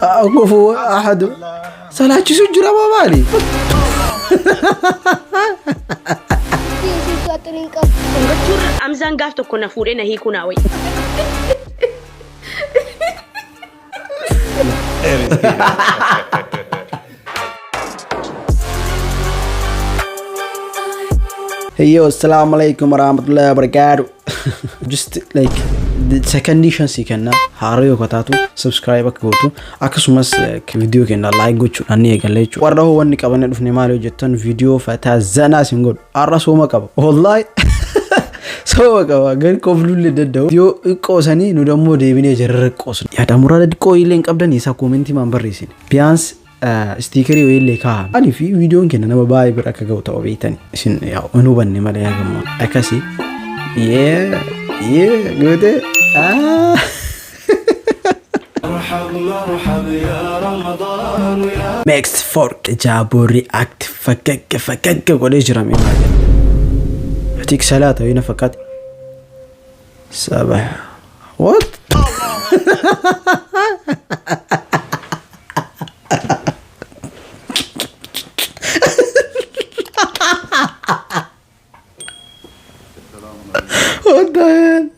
Kufu ahadu. Salaachisu jira moo maali? Dhungachuurra Hamzaan gaaf tokko na fuudhee na hiikuu naa wayya. Heyo, assalamu alaikum warahmatullahi wabarakatuh. Just like the second shan sii kenna, haaraa yoo taatu subscribe akka gootu, akkasumas viidiyoo kenna like gochuudhaan ni eegalla jechuudha. Warra hoo wanni qabannee dhufne maal hojjettan, viidiyoo fataa zanaa isin godhu. Har'a sooma qaba. Wallahi sooma qaba. Gadi koflullee danda'u. Viidiyoo qoosanii nu dammoo deebinee jarra qoosna. Yaada muraasa xiqqoo illee hin qabdan isaa koomentii maan barreessine. Biyaans sticker wayiillee kaa'a. Ani fi viidiyoon kenna nama baay'ee bira akka ga'u ta'uu beektani. Isin yaa hin hubanne malee hagamma. Akkasii. Yeah, yeah, goote. Ah. Next fork Jaaboo react fagagga fagagga godhee jira mee maal jedha. Atiik salaata wayii na fakkaate. Saba. What? What the hell?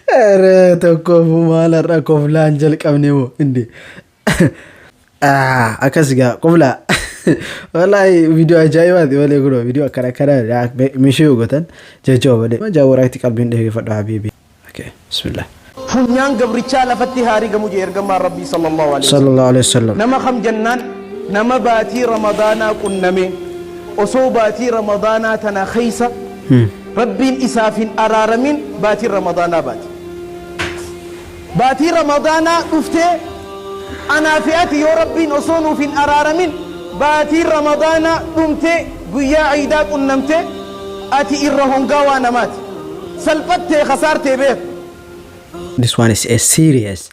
Ere tokkoof maal har'a koflaan jalqabne moo indi. Akkas gaa koflaa. Wallaahi viidiyoo ajaa'ibaati malee, kunoo viidiyoo akkana akkana meeshee yoo gootan jajjaba malee. Jaawwaraatti qalbiin dheereffadhu habiibi. Okay, bismillah. Funyaan gabrichaa lafatti haa rigamu jee ergamaan Rabbii sallallahu alaihi wasallam. Sallallahu alaihi wasallam. Nama kam jennaan, nama baatii Ramadaanaa qunname, osoo baatii Ramadaanaa tana keessa Rabbiin isaaf hin araaramin baatiin Ramadaanaa baate. Baatii Ramadaanaa dhuftee anaa fi ati yoo Rabbiin osoo nuuf hin araaramin baatiin Ramadaanaa dhumtee guyyaa Iidaa qunnamte, ati irra hongaawaa namaati. Salphattee kasaartee beeku. This one is a serious.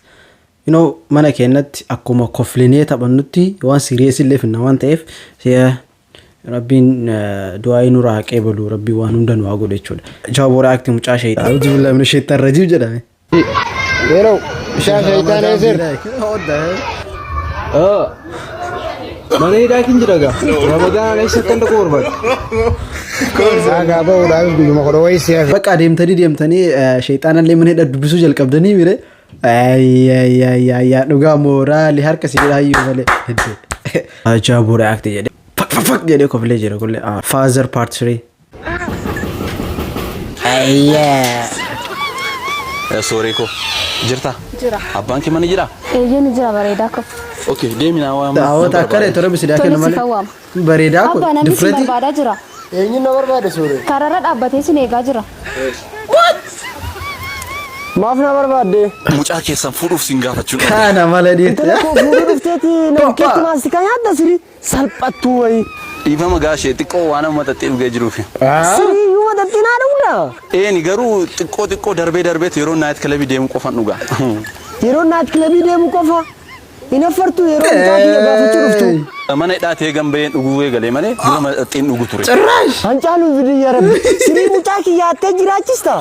Mana keenyatti akkuma koflinee taphannutti waan serious illee finna waan ta'eef, Rabbiin du'aa nurraa haa qeebalu, Rabbiin waan hunda nu haa godhu jechuudha. Jaaboo react mucaa shayii. أعوذ بالله من الشيطان الرجيم jedhame. Yeroo bishaan shayitaanee jira. What the hell? Mana hidhaatiin jira gaa. Ramadaan eessa akkan dhaqu barbaade? Saagaa bahuudhaaf guyyuma 10 wayii si hafe. Bakka deemtanii deemtanii shayxaanallee mana hidhaa dubbisuu jalqabdanii mire. Ayyaayyaayyaa, dhugaa mooraalii harka si hidhaa iyyuu malee. Jaaboo react jedhee. Fak fak fak jedhee koflee jira kullee. Father part 3. Ayyaa. Sooree koo, jirta? Jira. Abbaan kee mana jiraa? Eeyyee, ni jira, bareedaa koo. Okay, deemi naa waama. Daawwata akkana tola bisidaa kenna Tole, malee. si waama. Bareedaa kun Abbaa, namni si difreti. barbaadaa jira. Eenyuun na barbaade, suuree? Karaarra dhaabbatee sin eegaa jira. Maaf na barbaadde? Mucaa keessan fuudhuuf sin gaafachuun dhufe. Kana malee dhiirti. Intala koo fuudhuu dhufteeti na bukkeetti maastikaa nyaadda, sirii salphattuu wayii. Dhiifama gaashee, xiqqoo waan amma maxaxxee dhugee jiruufi. Sirii iyyuu maxaxxii naa dhugda. Eeni, garuu xiqqoo xiqqoo darbee darbeetu yeroo night clubii deemu qofan dhuga. Yeroo night clubii deemu qofa hin affartu yeroo mucaa kiyya gaafachuu dhuftu. Mana hidhaa ta'ee gamba'een dhuguu eegalee malee dura maxaxxiin dhugu ture. Cirraash. Hancaaluu fidiyya rabbi. Sirii mucaa kiyya hattee jiraachista.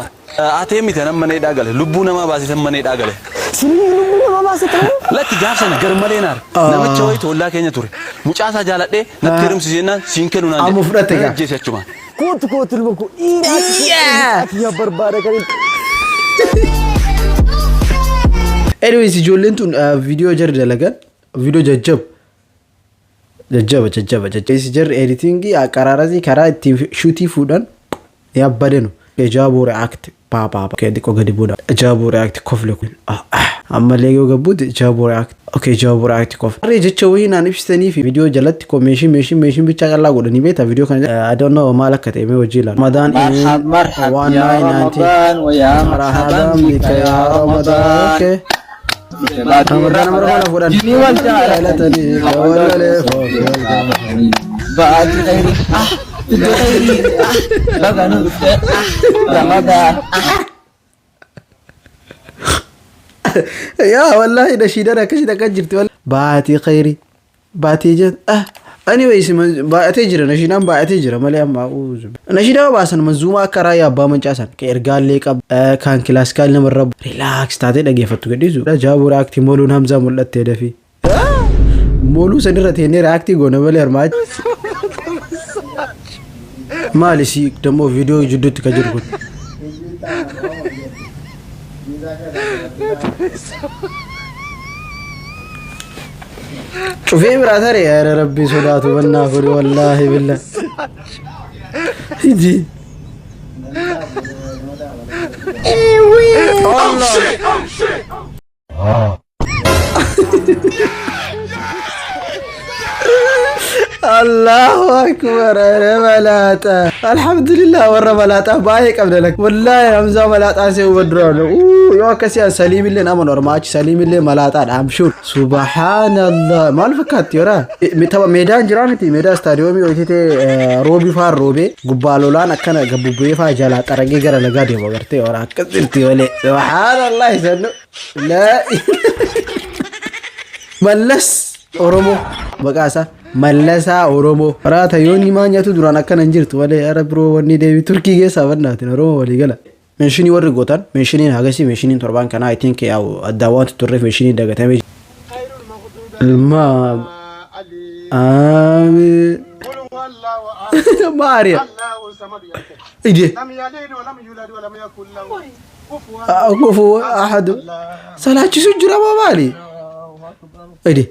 Atee miti, anan mana hidhaa gale. Lubbuu namaa baasisan mana hidhaa gale. Sirii lubbuu nama baase ta'uu. Lakki, gaaf sana gar malee naar. Namicha wayii toollaa keenya ture. Mucaa isaa jaaladhee natti heerumsiise jennaan siin kennu naan Amma fudhate Nan gaa. ajjeese achumaan. Kootu kootu, ilma koo dhiiraa mucaa kiyya barbaada kan hin. Anyways, ijoolleen tun viidiyoo jarri dalagan viidiyoo jajjaba. Jajjaba jajjaba jajjaba. Jarri editingii qaraarasii karaa ittiin shuutii fuudhan yaabbadenu. Jaaboo react paa paa paa. Xiqqoo gadi buudha. Jaaboo react kofle kun. Ammallee yoo gabbuute jaaboo react. Okay, jaaboo react kof. Harree jecha wayii naan ibsitanii fi viidiyoo jalatti koo meeshii meeshii meeshii bichaa callaa godhanii beektaa viidiyoo kana. I don't know maal akka ta'e, mee hojii ilaala. Ramadaan in مرحب مرحب one يا nine ninety. رمضان ويا مرحبا مرحبا بك يا رمضان. Okay. Ramadaan nama kana fuudhan. جني والجارة Jaalatanii walwalee foofi. بعد خيري خيري بقى رمضان. Yaa wallaahi, nashiidaan akkasii takka jirti. Baatii khayrii baatii jeen ah Anyways, baay'atee jira, nashiidaan baay'atee jira malee amma nashiidaa baasan manzuumaa akka raayyaa abbaa mancaasan kan ergaallee qabu, kan classical namarra relax taatee dhageeffattu gadhiisu. Jaabuu react mooluun Hamzaa mul'attee dafii. Mooluu sanirra teennee react goona malee armaa. Maali si dammoo viidiyoo jidduutti kan jiru kun? Cufee biraa tare yaara rabbii sodaatu bannaa furi wallaahi billa. Iji. Allahu akbar ኧረ malaaxa alhamdulillah warra malaaxaa baay'ee qabna lak wallahi Hamzaa malaaxaa see hubaduraanu yoo akkasii an Saliimillee amanu armaa achi Saliimillee malaaxaadha, I'm sure. Subhanallah, maal fakkaatti yoraa tapha meedaan jiraa miti, meedaa istaadiyoomii hoyititee roobi faan roobee gubbaa lolaan akkana gabbubbee faa jalaa xaragee gara lagaa deemu agartee yoraa akkas jirti malee. Subhanallah, sannu laa Mallas Oromoo, maqaa isaa Mallasaa Oromoo. Raata yoonni maa nyaatu duraan akkana hin jirtu malee ara biroo wanni deebi Turkii keessaa bannaatin Oromoo walii gala. Mention warri gootan mentioniin hagasii mentioniin torbaan kanaa, I think, yaa'u addaan waan turreef mentioniin dagatamee. Ilma Amiin. Maariya. Ije. Kufu ahadu. Salaachisu jira moo maali? Ide.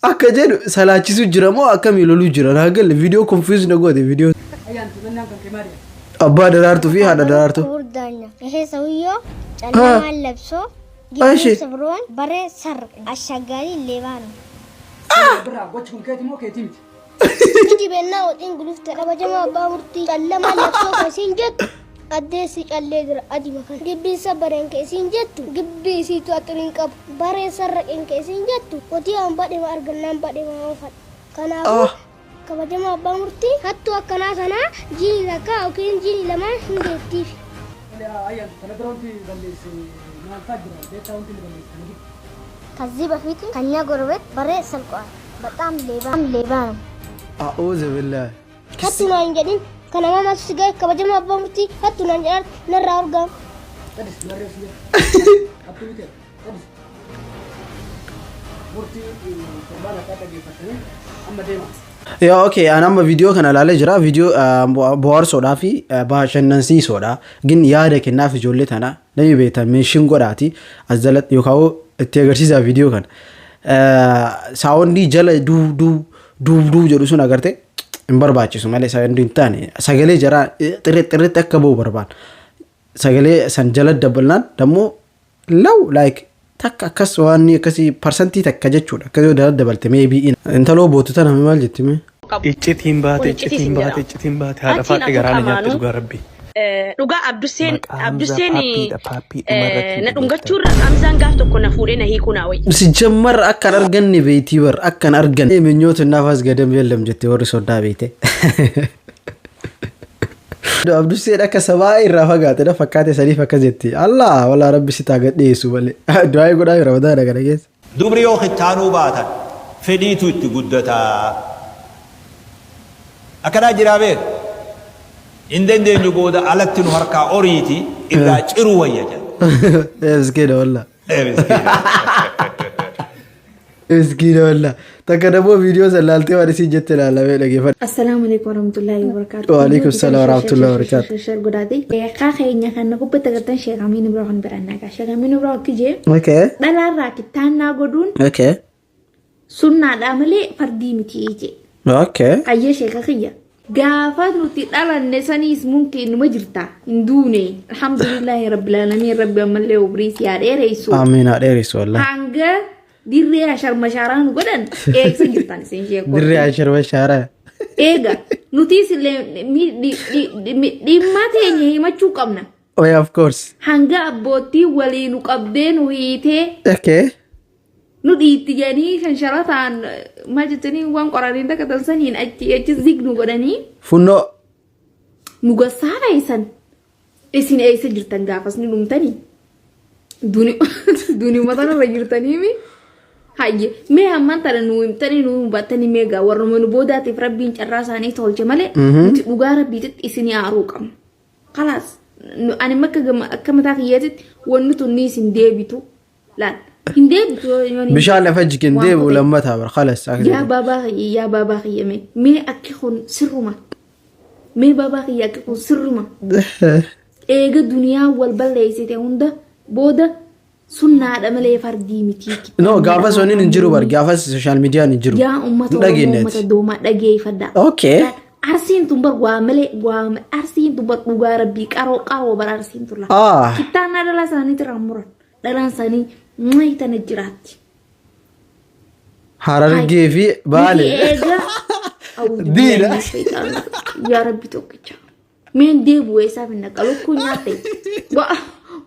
Akka jedhu salaachisu jira moo akkamii loluu jira? Naa galle, viidiyoo confuse na goote viidiyoo. Abbaa Daraartuu fi haadha Daraartuu. ክቡር ዳኛ፣ ይሄ ሰውየው ጨለማን ለብሶ ግቢውን ሰብሮን በሬ ሰርቅ አሻጋሪ ሌባ ነው። Kijibennaa woxiin gulufte kabajamaa abbaa murtii, ጨለማ ለብሶ ከisiin jettu addeessi callee jira adima kan gibbiin sabbareen ka isiin jettu gibbii isiitu axiriin qabu baree sarraqeen ka isiin jettu qotiyaan badhima argannaan badhima oofadha. Kanaafuu kabajamaa abbaa murtii, hattuu akkanaa sanaa jiini takka yookiin jiini lamaan hin geettiif. ከዚህ በፊት ከኛ ጎረቤት በሬ ሰርቋል። በጣም ሌባ ሌባ ነው። A'uuzu billahi. Hattuu naan hin jedhin, kana mamaatu si gahe. Kabajamaa abbaa murtii, hattuu naan jedhan narraa argamu. Yaa okay, an amma viidiyoo kana ilaalee jira. Viidiyoo bohaarsoodhaa fi bashannansiisoodha. Gin yaada kennaaf ijoollee tana namni beektan mention godhaati as jalatti yookaan itti agarsiisaa viidiyoo kana. Sound jala duu duu duu duu jedhu sun agartee hin barbaachisu malee sound hin taane sagalee jaraa xirri xirritti akka ba'u barbaada. Sagalee san jala dabalnaan dammoo law like takka akkas waan akkasii percent takka jechuudha. Akka yoo jala dabalte maybe intaloo bootu tana maal jetti mee? Iccitiin baate, Kun iccitii iccitiin sin baate, jedhama. iccitiin baate, haadha Achiin faadhe garaa na nyaatte qamaanuu dhugaa rabbi. Dhugaa Abduseen Maqaa Hamzaa Abduseen paappiidha, paappii dhumarratti na dhungachuurra Hamzaan gaaf tokko na fuudhee na hiikuu naa wayya. ሲጀመር akkan arganne beeytii bar akkan arganne ምኞት እና ፋስ ገደም የለም jette warri soddaa beeyte. Abdusseen akka sabaa irraa fagaate na fakkaate saniif akkas jetti. Allah walaa rabbi si taa gadhiyeessu malee. Du'aa godhaa Ramadaana kana keessa. Dubri yoo kittaanuu baatan fedhiitu itti guddataa. Akkanaa jiraa beeku. Hin dandeenyu, booda alatti nu harkaa oriiti irraa ciruu wayya jedha. Miskiina wallah. Miskiina. Miskiina wallah. Takka dammoo viidiyoo san laaltee waan isiin jette ilaalamee dhageeffadha. Assalaamu alaikum warahmatullahi wabarakatuh. Waalaikum salaam warahmatullahi wabarakatuh. Share godhaate. Sheekaa keenya kan gubbatti agartan Sheekh Amiin Ibraa kan birannaa qaba. Sheekh Amiin Ibraa akki jee dhalaarraa kittaannaa godhuun sunnaadha malee fardii miti jee. Hayyee sheeka kiyya. Gaafa nuti dhalanne saniis mumkin numa jirta hin duune. Alhamdulillahi rabbil alamin, rabbi ammallee umrii si haa dheeressu. Amiin, haa dheeressu wallah. Hanga dirree ashar mashaaraa nu godhan eegsa jirtan isin sheekoo. Dirree ashar bashaaraa. Eega nutis illee dhimma teenya himachuu qabna. Oh yeah, of course. Hanga abbootii walii nu qabdee nu hiitee nu dhiitti jedhanii shansharataan maal jettanii waan qoraniin takka saniin achi achi zig nu godhanii Funnoo. nu gassaara isan isin eessa jirtan gaafas ni dhumtanii. Duni uummata irra jirtaniimi. Hayye mee ammaan tana nuu himtanii nuu hubattanii mee gaa warruma nu boodaatiif Rabbiin carraa isaanii tolche malee nuti dhugaa Rabbiititti isinii aaruu qabna. Kalaas ani akka mataa kiyyaatitti wanni tun ni isin deebitu laal hin deebitu yoo ni Bishaan lafa jikin waan deebi'u kutee. lammataa bara khalas. Yaa baabaa kiyya, yaa baabaa kiyya, mee akki kun sirruma, mee baabaa kiyya, akki kun sirruma? Eega duniyaa wal balleessite hunda booda sunnaadha malee fardii miti. No, gaafas wanni hin jiru bar, gaafas social mediaan hin jiru. Yaa uummata Hin Oromoo, dhageenyeeti. uummata doomaa, dhageeffadha. Arsiin tun bar waa malee waa Arsiin tun bar dhugaa Rabbii qaroo qaroo bar Arsiin tun lafa. Kittaannaa dhalaa isaaniitti irraa muran. Dhalaan isaanii mayi tana jiraatti. Harargee fi Baale. Nuti eega Diina. Yaa Rabbi tokkicha. Meen deebi'u isaaf hin naqa lukkuu nyaatte.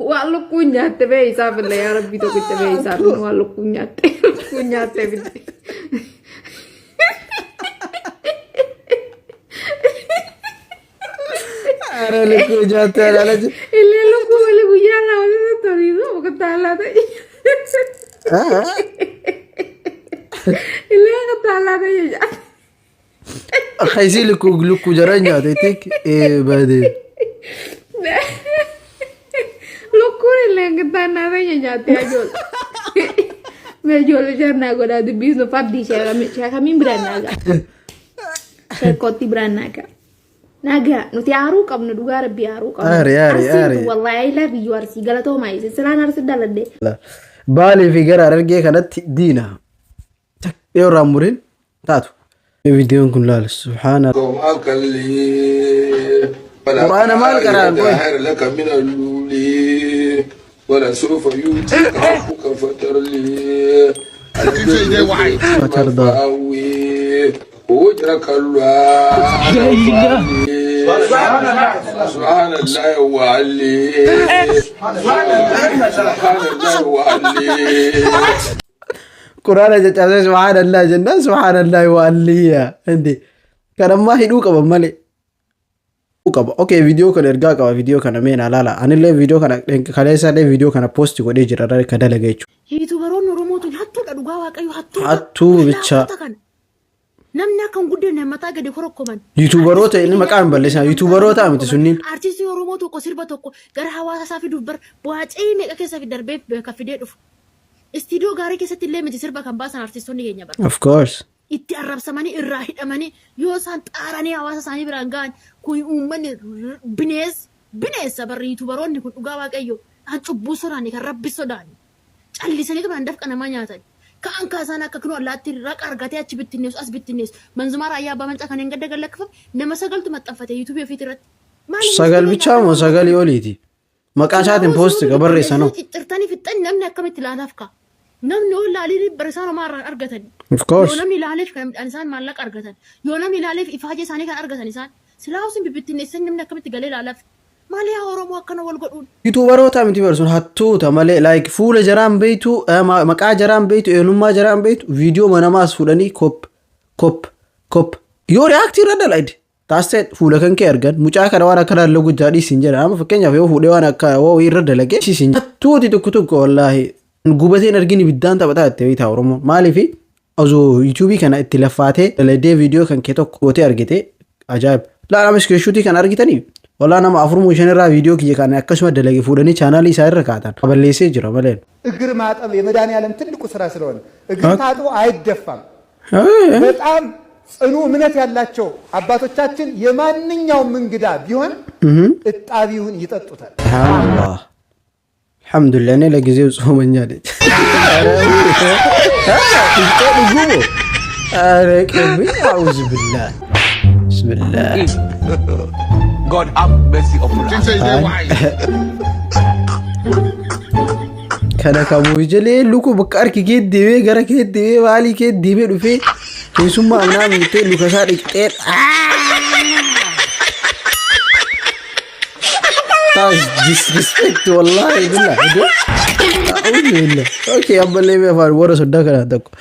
Waa lukkuu nyaatte bee isaaf illee, yaa Rabbi tokkicha, bee isaaf waa lukkuu nyaatte, lukkuu nyaatte bitte. Ara lukkuu nyaatte alaala. Illee lukkuu malee guyyaa irraa walirra toliisu boqotaa laata. Illee boqotaa laata jecha. Kaisii lukkuu lukkuu jara nyaate tik ee badee. Lukkuun illee kittaannaa feenya nyaatte ajoollee. Mee ijoollee jarnaa godhaa dubbisnu fardii sheekamiin biraan naagaa. Sheekootti biraan naagaa. Nagaa nuti aaruu qabnu, dhugaa Rabbii aaruu qabnu. Aari, aari, Arsiin aari. tun wallaahi I love you Arsii, galatoomaa isin silaan Arsii daladde. Baalee fi gara Harargee kanatti diina. Yoo irraa muriin taatu. Viidiyoon kun laal subhaana. Qur'aana maal qara'an qoy? لك من اللولي ولسوف يؤتيك ربك فترلي فترضى. وجهك سبحان الله وعلي سبحان الله وعلي. Quraana caccabsee subhaanallah jennaan subhaanallah waaliyyaa. Indi kan ammaa hidhuu qaban malee. Qaba. Okay, viidiyoo kana ergaa qaba, viidiyoo kana mee naa laala. Anillee viidiyoo kana kaleessallee viidiyoo kana post godhee jira irra ka dalaga jechuudha. YouTuberoonni Oromoo tun hattuudha, dhugaa Waaqayyo hattuudha. Hattuu bicha. Hattoota kana. Namni akka hin guddanne mataa gadi korokkoman. YouTuberoota inni maqaa hin balleessan, YouTuberoota miti sunniin. Artistii Oromoo tokko sirba tokko gara hawaasa isaa fiduuf bar bu'aa meeqa keessa fi darbee kan fidee dhufu. Istiidiyoo gaarii keessatti illee miti sirba kan baasan artistoonni keenya bara. Of course. Itti arrabsamanii, irraa hidhamanii, yoo isaan xaaranii hawaasa isaanii biraan ga'an, kun uummanni bineensa barri. YouTuberoonni kun dhugaa Waaqayyo kan cubbuu sodaanne, kan Rabbi sodaanne, callisanii kan dafqa namaa nyaatan. Ka'an kaasaan akka kunoo allaatti raqa argatee achi bittinneessu, as bittinneessu. Manzumaa Raayyaa Abbaa Mancaa kanneen gadda gallakkifame nama sagaltu maxxanfate YouTubeii ofiitii irratti. Sagal bichaa moo sagalii oliiti? Maqaa isaatiin post ka barreessanoo. Ciccirtanii fixxanii namni akkamitti ilaalaaf ka'a? Namni yoo ilaalee bara isaan homaa irraan argatan. Of course. Yoo namni ilaaleef kan isaan maallaqa argatan. Yoo namni ilaaleef ifaajee isaanii kan argatan isaan. Silaa isin bibittinneessan namni akkamitti galee ilaalaaf? Maali yaa Oromoo akkana wal godhuun? YouTuberoota miti barsuun hattoota malee, like fuula jaraan beeytu, maqaa jaraan beeytu, eenyummaa jaraan beeytu, viidiyoo namaas fuudhanii copy copy copy yoo react irra dalagde taasisee fuula kan kee argan mucaa kana waan akka laalloo guddaa dhiisin jedha. Amma fakkeenyaaf yoo fuudhee waan akka woo irra dalage dhiisin. Hattooti tokko tokko wallaahi gubateen argini ibiddaan taphataa itti beektaa Oromoo. Maaliif osoo YouTubeii kana itti laffaatee dalagdee viidiyoo kan kee tokko gootee argite ajaa'iba. Laa nama screenshotii kana argitanii walaa nama afurmoo shan irraa viidiyoo kiyya kana akkasuma dalage fuudhanii channelii isaa irra kaatan balleessee jira malee. እግር ማጠብ የመድኃኒዓለም ትልቁ ስራ ስለሆነ እግር ታጥቦ አይደፋም። በጣም ጽኑ እምነት ያላቸው አባቶቻችን የማንኛውም እንግዳ ቢሆን እጣቢውን ይጠጡታል። Subhanallah. Alhamdulillah እኔ ለጊዜው ጾመኛ ነኝ። ኧረ ቅብኝ አዑዝ ቢላህ ብስሚላህ። God have mercy upon us. Kana kamuu ijoollee luku bakka harki kee deemee gara kee deemee maalii kee deemee dhufee keessummaa amnaa miittee luka isaa dhiqxee. That's disrespect wallahi billah. A'uudhu billah. Okay, ammallee mee afaan warra soddaa kanaa tokko.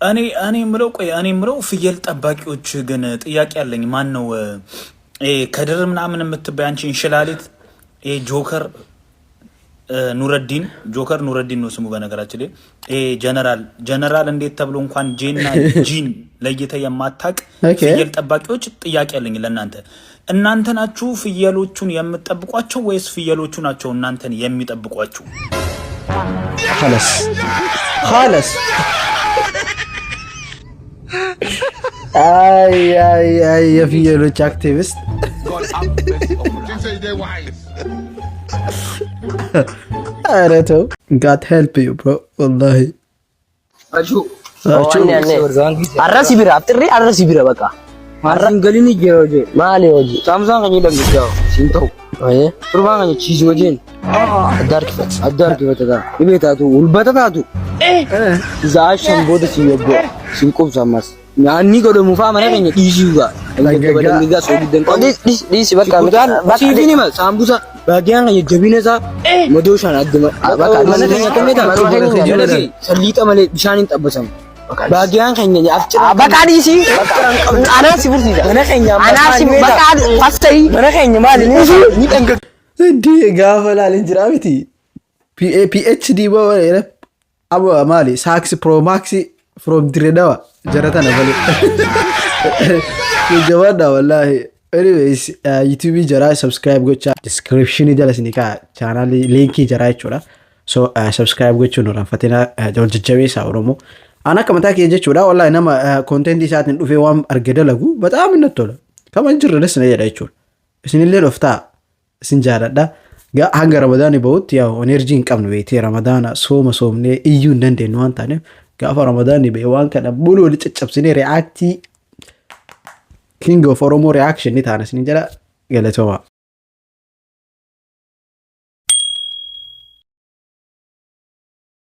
እኔ የምለው ቆይ እኔ የምለው ፍየል ጠባቂዎች ግን ጥያቄ አለኝ። ማን ነው ይሄ ከድር ምናምን የምትባይ አንቺ እንሽላሊት፣ ይሄ ጆከር ኑረዲን ጆከር ኑረዲን ነው ስሙ። በነገራችን ላይ ጀነራል ጀነራል እንዴት ተብሎ እንኳን J ና G ን ለይተህ የማታቅ ፍየል ጠባቂዎች ጥያቄ አለኝ ለእናንተ። እናንተ ናችሁ ፍየሎቹን የምትጠብቋቸው ወይስ ፍየሎቹ ናቸው እናንተን የሚጠብቋችሁ? خلاص خلاص። አይ አይ አይ፣ የፍየሎች አክቲቪስት። ኧረ ተው። God help you, bro, ወላሂ። Arrasi bira, aftirri arrasi bira baqa. Arran galini jira hojii. Maali hojii? Saamsaan kan jedhamu jira siin ta'u. Turbaan kan chiisu hojiin. Adda harkifata. Adda harkifata ta'a. Dhibee taatu ulbata taatu. Za'a 5 booda siin yobboo siin qubsa ammas. Nyaanni godhamu fa'aa mana keenya dhiisii dhugaa. Dhangaa soogiddan qabu. Dhiisi bakka. Siifin hima saambusa baadiyaan keenya jabina isaa madooshaan adda mana keenya akkamii ta'a? Mana keenya salliixa malee bishaan hin xabbasamu. Baadiyaan keenya afcira. Bakka dhiisii. Anaa si fursiisa. Mana keenya anaa si bakka fastayi. Mana keenya maali ni dhangaa. እንዲህ gaafa laalin jira miti PhD maali saaksi pro maxi from Diredawa jara tana malee jabaadha wallaahi. Anyways, YouTube jaraa subscribe gochaa, description jala isinii kaa chaanaalii liinkii jaraa jechuudha. So subscribe gochuun irraanfatina, wal jajjabeessaa Oromoo. An akka mataa kiyya jechuudha, wallaahi, nama content isaatiin dhufee waan arge dalagu በጣም natti tola. Kama hin jirre na jedha jechuudha. Isinillee dhoftaa isin jaaladha. Hanga Ramadaani bahutti yaa energy hin qabnu beektee, Ramadaana sooma soomnee iyyuu hin dandeenyu waan taaneef, gaafa Ramadaani bahe waan kana bulu wali caccabsinee react, king of Oromoo reaction ni taana isin jedha. Galatooma.